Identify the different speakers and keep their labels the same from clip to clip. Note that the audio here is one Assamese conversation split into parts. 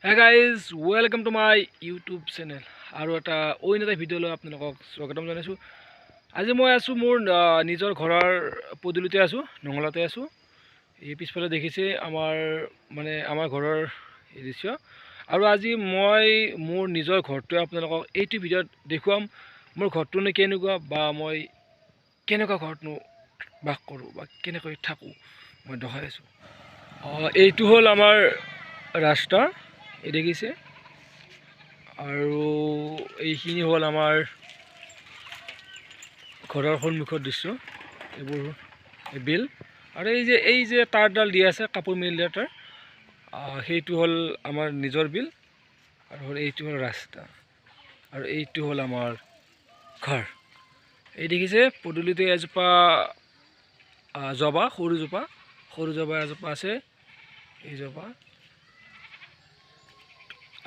Speaker 1: Hey guys, welcome to my YouTube channel. আৰু এটা অইন এটা ভিডিঅ' লৈ আপোনালোকক স্বাগতম জনাইছোঁ। আজি মই আছোঁ মোৰ নিজৰ ঘৰৰ পদূলিতে আছোঁ, নঙলাতে আছোঁ। এই পিছফালে দেখিছে আমাৰ মানে আমাৰ ঘৰৰ এই দৃশ্য। আৰু আজি মই মোৰ নিজৰ ঘৰটোৱে আপোনালোকক এইটো ভিডিঅ'ত দেখুৱাম, মোৰ ঘৰটোনো কেনেকুৱা বা মই কেনেকুৱা ঘৰতনো বাস কৰোঁ বা কেনেকৈ থাকোঁ মই দেখাই আছোঁ। এইটো হ'ল আমাৰ ৰাস্তা, এই দেখিছে। আৰু এইখিনি হ'ল আমাৰ ঘৰৰ সন্মুখৰ দৃশ্য, এইবোৰ বিল। আৰু এই যে তাঁৰডাল দি আছে কাপোৰ মিল দিয়া তাঁৰ, সেইটো হ'ল আমাৰ নিজৰ বিল। আৰু হ'ল এইটো হ'ল ৰাস্তা আৰু এইটো হ'ল আমাৰ ঘৰ। এই দেখিছে পদূলিতে এজোপা জবা, সৰু জবা এজোপা আছে, এই জবা।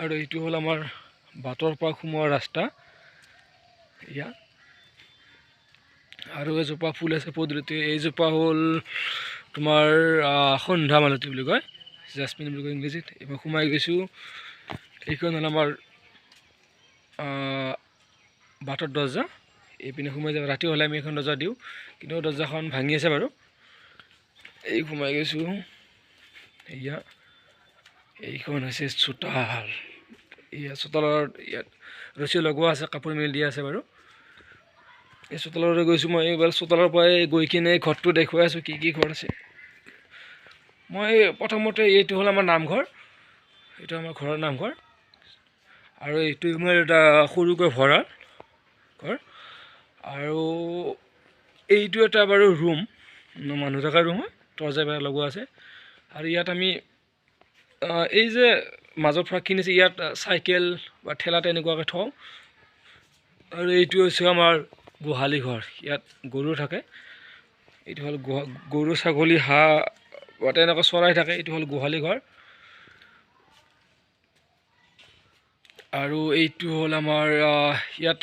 Speaker 1: আৰু এইটো হ'ল আমাৰ বাটৰ পৰা সোমোৱা ৰাস্তা এয়া। আৰু এজোপা ফুল আছে পদূলিতে, এইজোপা হ'ল তোমাৰ সন্ধ্যা মালতী বুলি কয়, জেচমিন বুলি কয় ইংৰাজীত। এইবাৰ সোমাই গৈছোঁ। এইখন হ'ল আমাৰ বাটৰ দৰ্জা, এইপিনে সোমাই যাব। ৰাতি হ'লে আমি এইখন দৰ্জা দিওঁ, কিন্তু দৰ্জাখন ভাঙি আছে বাৰু। এই সোমাই গৈছোঁ। এয়া এইখন হৈছে চোতাল। এয়া চোতালত ইয়াত ৰছী লগোৱা আছে, কাপোৰ মেলি দিয়া আছে বাৰু। এই চোতাললৈ গৈছোঁ মই। এইবাৰ চোতালৰ পৰাই গৈ কিনে ঘৰটো দেখুৱাই আছোঁ কি কি ঘৰ আছে। মই প্ৰথমতে এইটো হ'ল আমাৰ নামঘৰ, এইটো আমাৰ ঘৰৰ নামঘৰ। আৰু এইটো আমাৰ এটা সৰুকৈ ভঁৰাল ঘৰ। আৰু এইটো এটা বাৰু ৰুম, মানুহ থকা ৰুম হয়, দৰ্জা বেৰা লগোৱা আছে। আৰু ইয়াত আমি এই যে মাজত ফাঁকখিনি আছে, ইয়াত চাইকেল বা ঠেলা তেনেকুৱাকৈ থওঁ। আৰু এইটো হৈছে আমাৰ গোহালি ঘৰ, ইয়াত গৰু থাকে। এইটো হ'ল গৰু, ছাগলী, হাঁহ বা তেনেকুৱা চৰাই থাকে। এইটো হ'ল গোহালি ঘৰ। আৰু এইটো হ'ল আমাৰ ইয়াত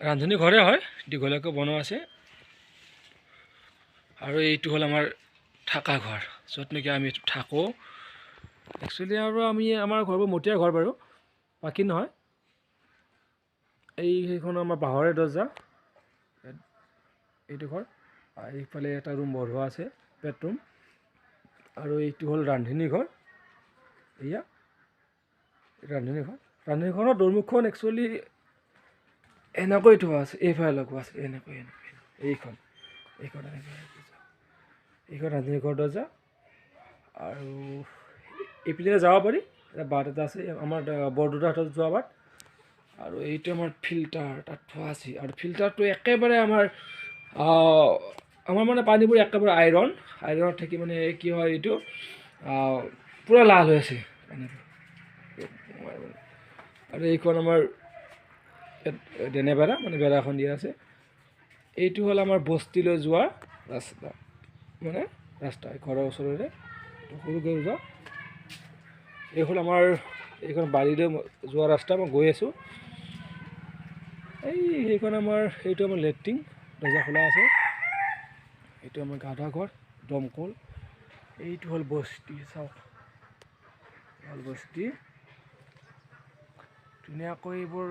Speaker 1: ৰান্ধনী ঘৰে হয়, দীঘলীয়াকৈ বনোৱা আছে। আৰু এইটো হ'ল আমাৰ থকা ঘৰ, য'ত নেকি আমি থাকোঁ একচুৱেলি। আৰু আমি আমাৰ ঘৰবোৰ মটীয়া ঘৰ বাৰু, বাকী নহয়। এই সেইখন আমাৰ বাঁহৰে দৰ্জা, এইটো ঘৰ। এইফালে এটা ৰুম বঢ়োৱা আছে, বেডৰুম। আৰু এইটো হ'ল ৰান্ধনী ঘৰ, এয়া ৰান্ধনী ঘৰ। ৰান্ধনী ঘৰৰ দুৱাৰমুখখন একচুৱেলি এনেকৈ থোৱা আছে, এইফালে লগোৱা আছে, এনেকৈ এনেকৈ। এইখন এইখন এনেকৈ, এইখন ৰান্ধনী ঘৰ দৰ্জা। আৰু এইপিনে যাব পাৰি, এটা বাট এটা আছে আমাৰ বৰদেউতাহঁতত যোৱা বাট। আৰু এইটো আমাৰ ফিল্টাৰ তাত থোৱা আছে। আৰু ফিল্টাৰটো একেবাৰে আমাৰ আমাৰ মানে পানীবোৰ একেবাৰে আইৰণত থাকি মানে কি হয়, এইটো পূৰা লাল হৈ আছে পানীবোৰ। আৰু এইখন আমাৰ ইয়াত দেনে বেৰা, মানে বেৰা এখন দিয়া আছে। এইটো হ'ল আমাৰ বস্তিলৈ যোৱা ৰাস্তা, মানে ৰাস্তা ঘৰৰ ওচৰৰে সৰুকৈ যোৱা। এই হ'ল আমাৰ এইখন বাৰীলৈ যোৱা ৰাস্তা, মই গৈ আছোঁ। এই সেইখন আমাৰ, এইটো আমাৰ লেট্ৰিন, দৰ্জা খোলা আছে। এইটো আমাৰ গা ধোৱা ঘৰ, দমকল। এইটো হ'ল বস্তি, চাওক হ'ল বস্তি। ধুনীয়াকৈ এইবোৰ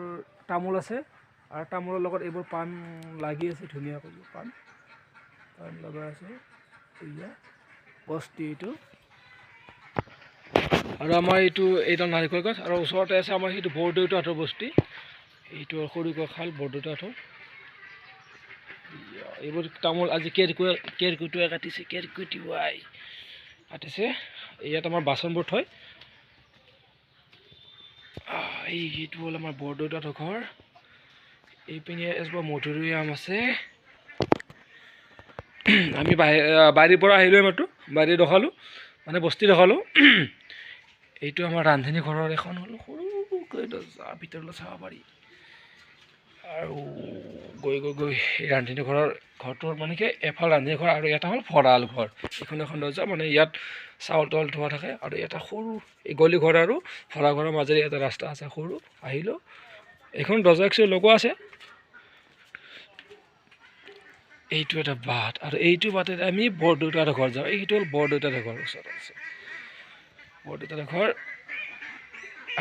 Speaker 1: তামোল আছে, আৰু তামোলৰ লগত এইবোৰ পাণ লাগি আছে, ধুনীয়াকৈ পাণ পাণ লগা আছে। এয়া বস্তি এইটো। আৰু আমাৰ এইটো এইডাল নাৰিকল গছ। আৰু ওচৰতে আছে আমাৰ সেইটো বৰদেউতাহঁতৰ বস্তি। এইটো সৰুকৈ খাল বৰদেউতাহঁতৰ। এইবোৰ তামোল আজি কেৰকুটুৱাই কাটিছে, কেৰকুটুৱাই কাটিছে। ইয়াত আমাৰ বাচনবোৰ থয়। এইটো হ'ল আমাৰ বৰদেউতাহঁতৰ ঘৰ। এইপিনে এজোপা মধুৰি আম আছে। আমি বাৰীৰ পৰা আহিলোঁ, মাত্ৰ বাৰী দেখালোঁ, মানে বস্তি দেখালোঁ। এইটো আমাৰ ৰান্ধনী ঘৰৰ এখন হ'ল সৰুকৈ দৰ্জা, ভিতৰলৈ চাব পাৰি। আৰু গৈ গৈ গৈ এই ৰান্ধনী ঘৰৰ ঘৰটোৰ মানে কি এফাল ৰান্ধনী ঘৰ আৰু এটা হ'ল ভঁৰাল ঘৰ। এইখন এখন দৰ্জা, মানে ইয়াত চাউল তাউল থোৱা থাকে। আৰু এটা সৰু এই গলি ঘৰ আৰু ভঁৰাল ঘৰৰ মাজেৰে এটা ৰাস্তা আছে সৰু, আহিলোঁ। এইখন দৰ্জা একচুৱেলি লগোৱা আছে। এইটো এটা বাট, আৰু এইটো বাটেৰে আমি বৰদেউতাৰ ঘৰ যাওঁ। এইটো হ'ল বৰদেউতাৰ ঘৰ, ওচৰত আছে বৰদেউতাৰ ঘৰ।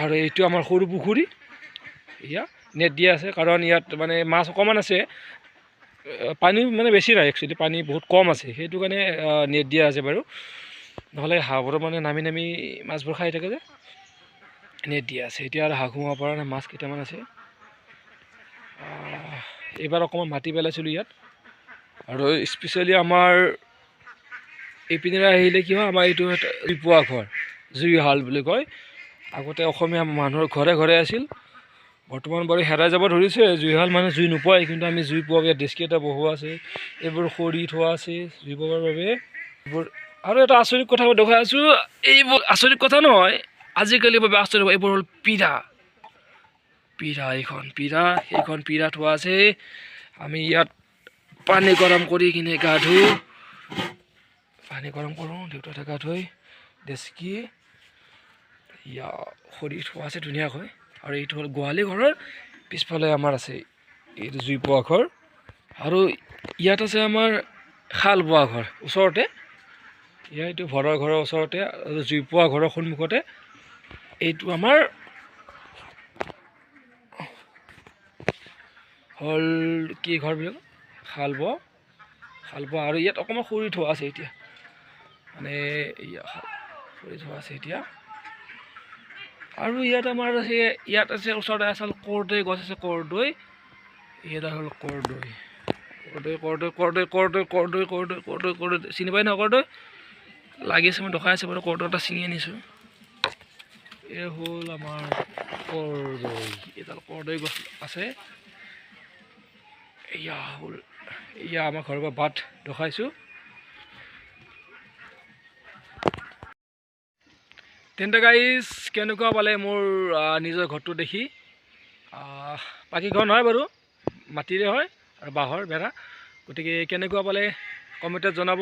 Speaker 1: আৰু এইটো আমাৰ সৰু পুখুৰী, এয়া নেট দিয়া আছে কাৰণ ইয়াত মানে মাছ অকণমান আছে, পানী মানে বেছি নাই, একচুৱেলি পানী বহুত কম আছে, সেইটো কাৰণে নেট দিয়া আছে বাৰু। নহ'লে হাঁহবোৰৰ মানে নামি নামি মাছবোৰ খাই থাকে যে, নেট দিয়া আছে। এতিয়া আৰু হাঁহ সোমাব পৰা নাই, মাছ কেইটামান আছে। এইবাৰ অকণমান মাটি পেলাইছিলোঁ ইয়াত। আৰু স্পেচিয়েলি আমাৰ এইপিনেৰে আহিলে কি হয়, আমাৰ এইটো জুই পোৱা ঘৰ, জুইশাল বুলি কয়। আগতে অসমীয়া মানুহৰ ঘৰে ঘৰে আছিল, বৰ্তমান বাৰু হেৰাই যাব ধৰিছে জুইশাল, মানে জুই নোপোৱাই, কিন্তু আমি জুই পোৱাকৈ ডেস্কি এটা বহোৱা আছে, এইবোৰ খৰি থোৱা আছে জুই পোৱাৰ বাবে এইবোৰ। আৰু এটা আচৰিত কথা দেখুৱাই আছোঁ, এইবোৰ আচৰিত কথা নহয়, আজিকালিৰ বাবে আচৰিত, এইবোৰ হ'ল পীৰা। পীৰা, এইখন পীৰা, সেইখন পীৰা থোৱা আছে। আমি ইয়াত পানী গৰম কৰি কিনে গা ধুওঁ, পানী গৰম কৰোঁ, দেউতাহঁতে গা ধুই ডেস্কি ইয়া খৰি থোৱা আছে ধুনীয়াকৈ। আৰু এইটো হ'ল গোহালি ঘৰৰ পিছফালে আমাৰ আছে এইটো জুই পোৱা ঘৰ। আৰু ইয়াত আছে আমাৰ শাল বোৱা ঘৰ ওচৰতে, ইয়াৰ এইটো ভঁৰাল ঘৰৰ ওচৰতে আৰু জুই পোৱা ঘৰৰ সন্মুখতে এইটো আমাৰ হ'ল কি ঘৰ বুলি কয়, শাল বোৱা, শাল বোৱা। আৰু ইয়াত অকণমান খৰি থোৱা আছে এতিয়া, মানে খৰি থোৱা আছে এতিয়া। আৰু ইয়াত আমাৰ আছে, ইয়াত আছে ওচৰতে আছে কৰদৈ গছ আছে, কৰদৈ। এইডাল হ'ল কৰদৈ, কৰদৈ, কৰদৈ, কৰদৈ, কৰদৈ, কৰদৈ, কৰদৈ, কৰদৈ, কৰদৈ, চিনি পাই নহয় কৰদৈ লাগি আছে, মই দেখাই আছোঁ বাৰু, কৰদৈ এটা ছিঙি আনিছোঁ। এই হ'ল আমাৰ কৰদৈ, এইডাল কৰদৈ গছ আছে। এয়া হ'ল, এয়া আমাৰ ঘৰৰ পৰা বাট দেখাইছোঁ। তেন্তে গাইজ কেনেকুৱা পালে মোৰ নিজৰ ঘৰটো দেখি? বাকী ঘৰ নহয় বাৰু, মাটিৰে হয় আৰু বাঁহৰ বেৰা। গতিকে কেনেকুৱা পালে কমেণ্টত জনাব।